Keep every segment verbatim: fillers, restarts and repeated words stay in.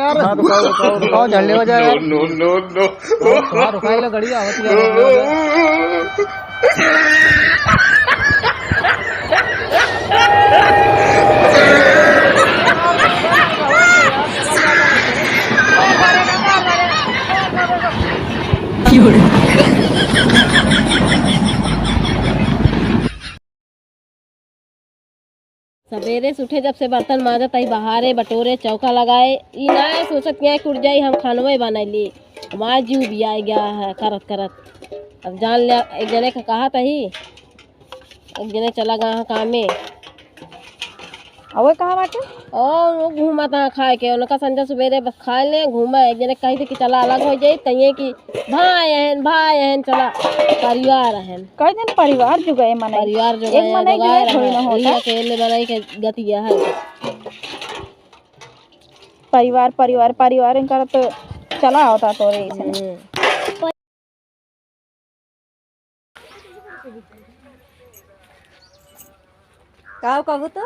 हाँ, रुकाओ, रुकाओ, रुकाओ, झल्ले हो जाए यार। No, no, no, no। हाँ, रुकाई लो, गड़िया होती है। सबेरे से उठे जब से बर्तन माजत आई, बहारे, बटोरे, चौका लगाए, ई ना सोचत कि कुड़ जाई हम खानवे बनाई ली। हमार जीव भी आ गया है करत करत। अब जान ले, एक जने का कहा तही, एक जने चला गया है कामे। अउर कहाँ बाटे? और वो घूमत है खाए के, उनका संझा सुबेरे बस खाए ले, घूमे। एक जने कही थे कि चला अलग हो जाई, कहिए कि भाई अहन, भाई अहन, चला परिवार अहन। कई दिन परिवार जुगाए मनई। परिवार जुगाए, एक मनई जुगाए जुगाए थोड़ी ना रहा। होता। यही अकेले मनई के गति यह है। परिवार, परिवार, परिवार इनका तो चला होता तोरे इसने। हम्म। का कहू तो?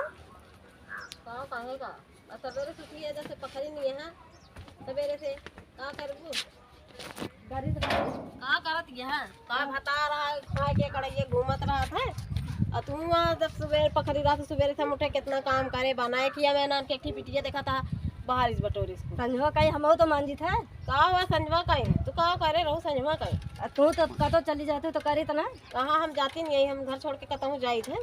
का कहेगा? आ सबेरे से उठी है, जैसे पखरी नहीं है। सबेरे से का करबू? का करत यहाँ? का भता रहा, खाए के कड़ैये घूमत रहत है। आ तू वहाँ जब सुबेर पखरी रहत, सुबेरे से हम उठे, कितना काम करे, बनाए, खिया, मैं नान के एक ठी बिटिया देखा था, बाहर इस बटोरे से। संझवा काई हमहू तो मांजित है। का हुआ संझवा काई? तू का करे रहू संझवा काई? आ तू तो कतो चली जाते तो करी त ना। कहाँ हम जाती नहीं, हम घर छोड़ के कतहूँ जाइत है।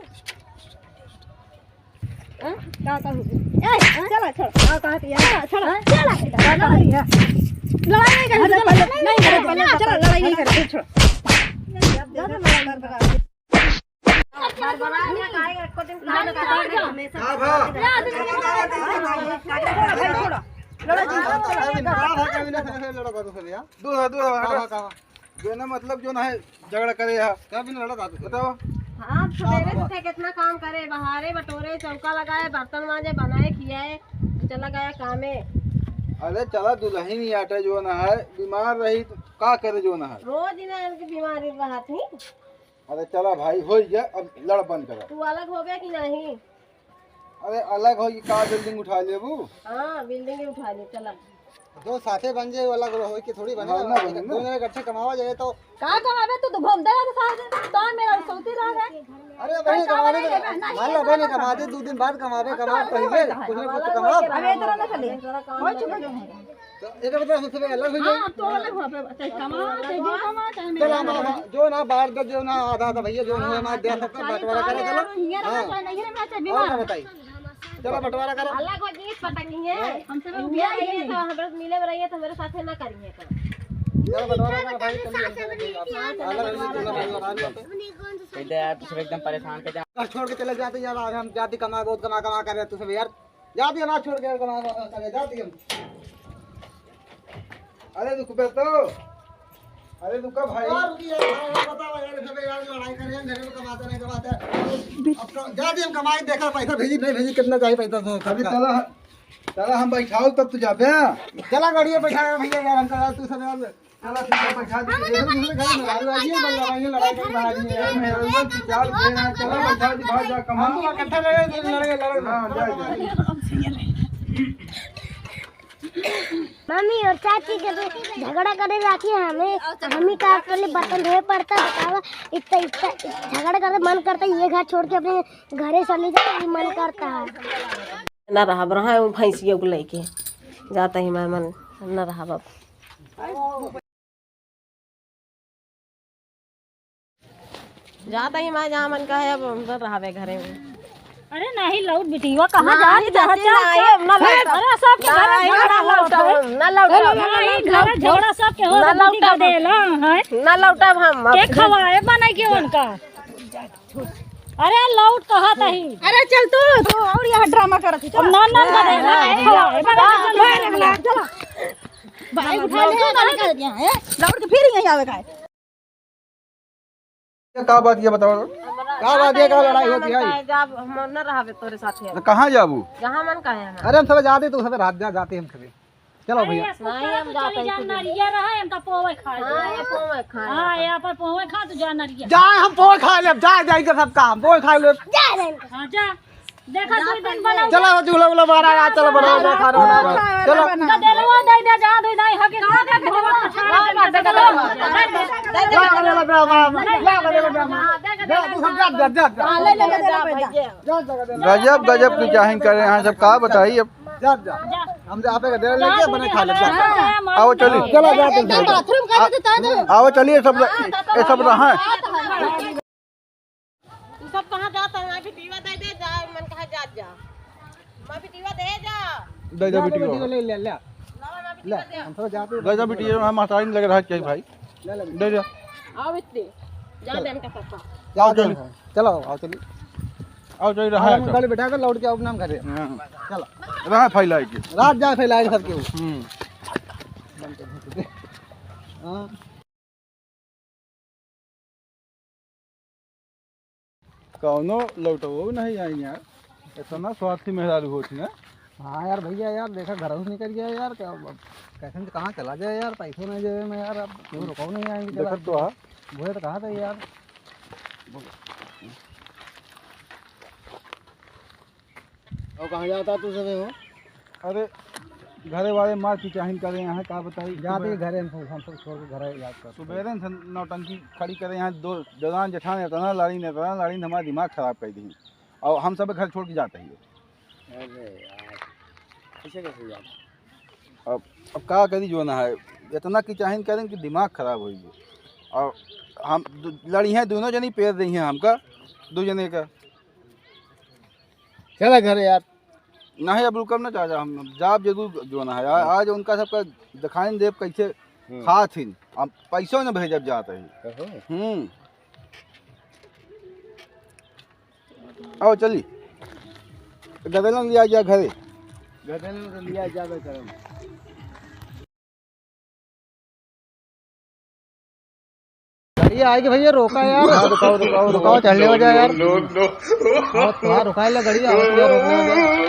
हाँ? का कहू? ए, चला, छोड़। हाँ, कहा थी, चला, छोड़। हाँ? चला, चला, लड़ाई है। लड़ाई नहीं करेंगे, चला, नहीं करेंगे, चला, लड़ाई नहीं करेंगे, छोड़। दूर है, दूर है, हटा। कहाँ, कहाँ? जो ना मतलब जो ना है, झगड़ा करे है। क्या बिना लड़ा था तू? बताओ। हाँ, सबेरे से कितना काम करे, बहारे, बटोरे, चौका लगाए, बर्तन मांजे, बनाए, खियाए, चला गया कामे। अरे चला दुलहिन ही आटे जो ना है, बीमार रही तो का करे जो ना है? रोज ही ना इनकी बीमारी रहत ही। अरे चला भाई, होई गया, अब लड़ बंद करा। तू अलग हो गया कि नहीं? अरे अलग हो कि का building उठा लेबू? हाँ, building ही उठा ले, चला। दो साथे बन जाए, अलग हो के थोड़ी बने। हाँ, ना बने ना। दोनों एक अच्छे कमावा जाए तो। का कमावे तू, तू घूमते रहते साथ में, तो मेरा सोती रह गए। अरे बहन कमाने के, मान ला बहन कमाते, दो दिन बाद कमावे, कमावे पहले, कुछ ना कुछ तो कमाओ। अबे इधर ना चले। हो चुका है। तो एक बार सबसे अलग हो जाए। हाँ, तो अलग हो, चाहे कमा, चाहे जो कमा, चाहे चल, हम, हम, जो ना बाहर दे, जो ना आधा आधा भैया, जो ना हमारे दे सकते, बंटवारा करा, चलो। हाँ। और ना बताइए। चलो, बंटवारा करा। अलग हो जी, पटक लिए। हमसे भी उठा रही है, तो हमरे मिले में रही है, तो हमरे साथे ना करिए तो। चलो, बंटवारा करा भाई, चलिए। हाँ, चलो, अलग हो जी, बंटवारा चलो, करा। अलग हो जी। इधर यार, दूसरे एकदम परेशान कर दे। घर छोड़ के चले जाते यार, आज हम जाते कमा, बहुत कमा, कमा कर रहे हैं, तू सब यार। जा दिया ना, छोड़ के कमा, कमा, कमा, जा दिया। अरे रुक बे तो। अरे रुका भाई। यार, रुकिए, यार, यार, बताओ यार, जब यार लड़ाई कर रहे हैं, घर में कमाते नहीं कमाते। अब तो जा दिया, हम कमाई देखा, पैसा भेजी नहीं भेजी, कितना चाहिए पैसा तो अभी सबका। चला, चला हम बैठाओ तब तू जाबे। चला गाड़ी में बैठा भैया यार, हम कहा तू सब यार। चला, ठीक है, बैठा दे। ये दूसरे घर में लड़ाई हुआ, ये बंदा, ये लड़ाई कर रहा है, ये मेरे ऊपर विचार दे रहा है। चला, बैठा दे, भाग जा, कमा। हम तो इकट्ठा लड़े, लड़े, लड़े। हाँ, जा, जा। मम्मी और चाची के तो झगड़ा करे जाती है, हमें, हमें का पहले बर्तन धोए पड़ता, बतावा, इतना, इतना झगड़ा करते, मन करता है ये घर छोड़ के अपने घरे चली जाए, ये मन करता है। ना रहब रहा है वो भैंसिया को लेके, जाता ही मैं मन न रहब अब। जाता ही मैं जहाँ मन का है, अब हम तो रहबे घरे में। अरे नहीं लौट बिटिया, कहाँ नहीं जात जाती, चाहत नहीं, हम ना लौटब। अरे सब के घर नहीं, झगड़ा ना लौटब, ना लौटब। नहीं, घर झगड़ा सब के हो ना लौटब। देला है। ना लौटब हम अब। के खवाए बनाई के उनका? अरे लौट कहा तही। अरे चल तू, तू और यहाँ ड्रामा करत है, चल। ना, ना, ना, ना, ना, ना, खवाए बनाई के उनका। चला। भाई उठा ले, लौट के फिर यहीं आवे का है। ये का बात ये बताओ? का बात ये, का लड़ाई होती है? जब हम न रहबे तोरे साथे। तो कहाँ जाबू? जहाँ मन कहे हम। अरे हम सब जाते तो सब रात जा जाते हम सभी। चलो भैया। अरे, नहीं, हम जाते हैं। नरिया रहा, इनका पोवे खाए। हाँ, ये पोवे खाए। हाँ, यहाँ पर पोवे खा, तू जा नरिया। जाए हम पोवे खा लेब, जाए जाए के सब काम, पोवे खा लेब। हाँ, जा। देखा, दुइ दिन बनाओ। चला, झूला उला मारा, आ, चला, बना, बना, खा, बना, बना। चला। गदेलवा दे दे, जा, दे दे, हके, खा, खा, खा, खा, खा, खा, खा, खा। ला, गदेलवा, ला, गदेलवा, ला। जा, तू सब जा, जा, जा, जा। हाँ, ले, ले, ले, ले, ले, ले। जा, जा, गदेलवा। गजब, गजब की चाहिन करे हैं सब, का बताई अब। जा, जा। हम जा, आप एक डेरा लेके बना खा ले, जा। हाँ, आओ, चली। चला, जा, तुम एकदम चलो। बाथरूम कर देते हैं तो। आओ, चलिए, सब, ये सब रहा है। तू सब कहाँ जात है? माँ बिटिया दे दे जा, मन कहा जात जा। माँ बिटिया दे जा। दे दे जा, बिटिया। बिटिया ले, ले, ले। लावा माँ ले, बिटिया दे। हम थोड़ा जाते हैं। दे दे बिटिया, हम हटाई लग रहा है क्या भाई? ले, ले। दे दे। आओ इतने। जा चल। दे इनका पापा। जाओ, चल। चलो, आओ, चलिए। आओ, चलिए, रहा आओ, है हम सब। गाड़ी बैठा कर लौट के आओ, अपना हम घरे। हाँ। चलो। रहा फैलाई के। रात जाए फैलाई के सबके। हम्म। हाँ। कौनो लौटवो नहीं आई यार, इतना स्वार्थी मेहरारू होती ना। हाँ यार, भैया यार, देखा घर से निकल गया यार, क्या अब कैसे से कहाँ चला जाए यार, पैसों नहीं जेबे में यार, अब क्यों रुकाओ नहीं आएंगे देखत तो आ। वो तो कहा था यार। और कहाँ जाता तू सबे हो? अरे, घरे वाले मार की चाहिन करे यहाँ, का बताई। जाते ही घरे हम सब, हम सब छोड़ के घरे याद करते। सुबेरे से नौटंकी खड़ी करे यहाँ, दो जवान जेठान इतना लाड़ीन, इतना लाड़ीन, हमारा दिमाग खराब कर दी। और हम सब घर छोड़ के जाते ही। अरे यार, कैसे, कैसे यार? अब, अब का करी, जो ना है, इतना की चाहिन करें कि दिमाग खराब हो गया। और हम दो, लड़ी हैं, दोनों जनी पेर रही हैं हमका, दो जने का। चला घरे यार। नहीं, अब रुकब ना चाचा, हम जाब जरूर जो ना है। आ-, आज उनका सबका दिखाई देब कैसे हम्म। खात हिन। हम पैसों न भेजब जात ही। कहो। हम्म। आओ चली। गदेलन लिया जा घरे। गदेलन के लिया जाबे करम। गाड़ी आएगी भैया, रोका यार। हाँ, रुकाओ, रुकाओ, रुकाओ, रुकाओ। चढ़ने हो जाए यार। No, no, no। हाँ, हाँ, रुकाए ला गाड़ी, आवत यार, रोक ले यार।